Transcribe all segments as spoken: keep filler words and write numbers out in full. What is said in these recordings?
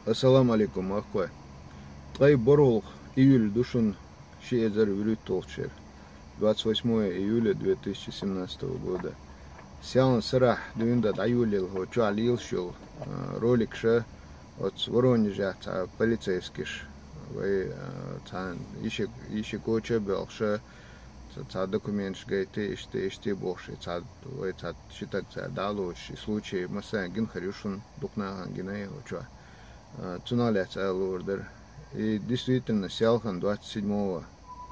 Ассаламу алейкум, ахкой. Ткъай бархӀалгӀа июль ду шун ши эзар вуьрхӀитталгӀачу шера, двадцать восьмое июля две тысячи семнадцатого года. Селхан сарахь дуьйна дан дӀайолаелла хӀокху чохь лелаш йолу, а, роликаш оцу Воронежехь цхьа полицейскиша вай, а, цхьа йише-, йишико чу а боьлхуш, цхьа, цхьа документаш гайта, иштта, иштта бохуш, и цхьа, вай цхьа ши стаг цара дӀа а лоцуш, и случай массарна гина хир ю шуна, дукха нахана гина и хӀокху чохь. А, цунах лаьцна ала луур дара. И действительно, селхана двадцать седьмого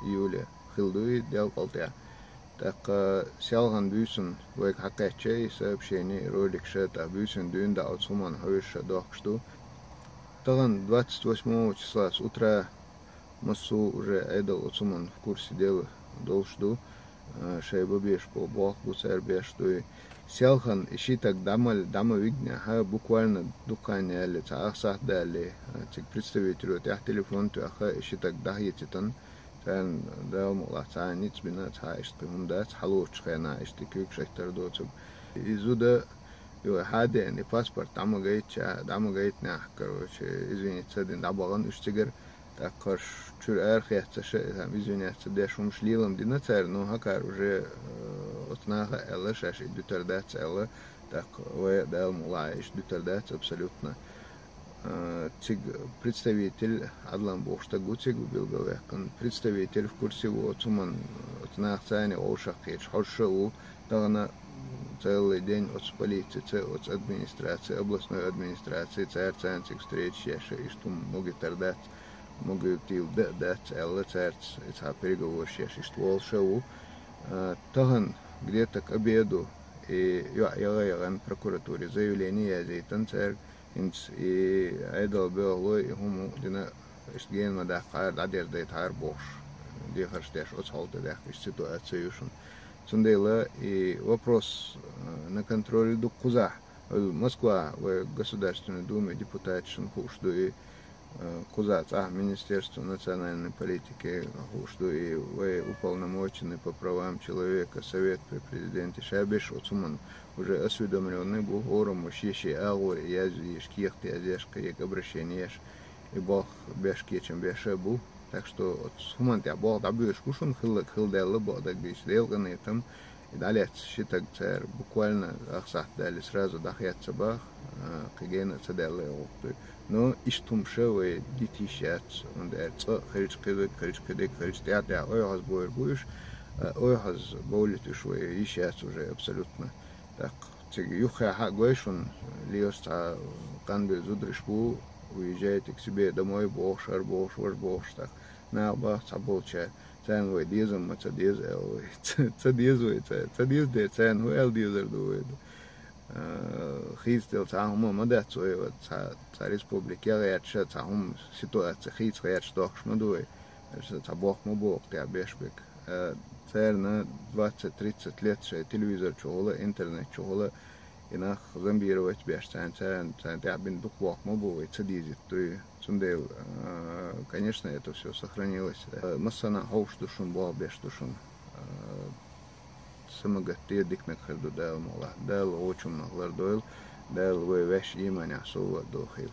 июля хилла ду и делкъал тӀехь. ТӀаккха селхана буьйсанна вайга хьакхаьчча и сообщение, и роликаш, тӀаккха буьйсанна дуьйна дан оцу хӀуманна хьовсуш дохкуш ду. Тахана двадцать восьмого числа с утра массо а уже Ӏедал оцу хӀуманна в курсе дела долуш ду. А, шайн бан беш бо-, болх бу цара беш дуй. Селхана и ши стаг дӀа ма, дӀа ма вигнехь, буквально дукха хан яьлла, цхьа ах сахьт далале, а, цига представитело тӀехь телефон тоьхна, и ши стаг дӀахецитан, царна Дала мукъалахь цхьа а ницкъ бина, цхьа а иштта кхин хӀума дац, хьалоцучу хенахь иштта куьйгаш хӀиттар доцург. И зуда, юха хьа а деана, и паспорт дӀа ма гайтча, дӀа ма гайтинехь, короче, извиниться дина дӀабахана уьш цигара. ТӀаккха хӀорш чуьра арахеццаш а, там, извиняться деш хӀумаш лелам дина цара, но хӀокхара уже, э, оцу наха а аьлла, шаьш и дуьтур дац аьлла, тӀаккха вай а Дала мукъалахь иштта дуьтур дац абсолютно. Э, цига представитель, Ӏадлан бохуш стаг ву цига билгалваьккхина, представитель в курсе ву оцу хӀуманна, оцу наха царна вовшах кхеташ хӀорш а ву, тахана целый день оцу полицица, оцу администраци, областной администраци, цара царна цига встреча еш, иштта хӀума могуьйтур дац, могуьйтийла дан а дац аьлла, цаьрца и цхьа переговораш еш иштта волуш а ву. А, тахана где-то к обеду и йоӀ яха а яхана прокуратуре заявление язйийтина цаьрга, хӀинца и Ӏедал боьхалой и хӀума дина, иштта гена ма даккхара, дӀадерзадайтахьара бохуш, дехарш деш оцу хьал тӀе даьхкича ситуация ю шуна. Цундела и вопрос, э, на контроле ду кхузахь. Москва вай Государственной Думы депутаташна хууш ду и, э, кхузахь цӀахь Министерство национальной политики хууш ду и вай уполномоченный по правам человека, Совет при президенте, ша берш оцу хӀуманна уже осведомлённый бу, хӀораммо шен-шен агӀор язъеш, кехат язъеш, кхиега обращение еш, и болх беш, кечам беш а бу. Так что оцу хӀуманна тӀехь болх дӀабоьдуш бу шуна, хилларг хилла даьлла, бакъдерг дийцича, Делан къинхетам, и дӀалаьцна ши стаг цара буквально ах сахьт далале сразу дӀахецна боху, а, кхин гена а ца даьлла и гӀуллакх дуй. Но иштта хӀумаш а вай дита йиш яц, хӀунда аьлча цкъа а хилча кхидерг, хилча кхидерг, хилча тӀаьхьа-тӀаьхьа ойхьаза бовр бу уьш, а, ойхьаза бовлийта уьш вай йиш яц уже абсолютно. ТӀаккха цига юххехь а гой шуна, лелаш цхьа къанбелла зудараш бу, уьйжайтиг себе домой бохуш, хӀара бохуш, важа бохуш, тӀаккха наха боху цхьаболчара, царна вай дезам ма ца деза аьлла вай. Ца, ца деза вай царна. Ца деза дера царна хӀун аьлла дезар ду вай ду? А, хийцаделла цхьа хӀума ма дац вай, вот цхьа, цхьа республика яха гӀерташ, цхьа хӀума ситуация хийца гӀерташ дохкуш ма ду вай. Цхьа болх ма боху тӀехь беш берг. А, царна двадцать-тридцать лет шайн телевизор чухула, интернет чухула, и нах зомбировать беш, царна, царна, царна тӀехь бина дукха болх ма бу вай, ца дезийта дуй. Цундела, а, конечно, это всё сохранилось. А, массанхьа хьовсуш ду шуна, болх беш ду шуна. А, самагатде диканиг хир ду Дала мукъалахь. Дала вочунах лардойла, Дала вай ваьш ийманехь совдохийла.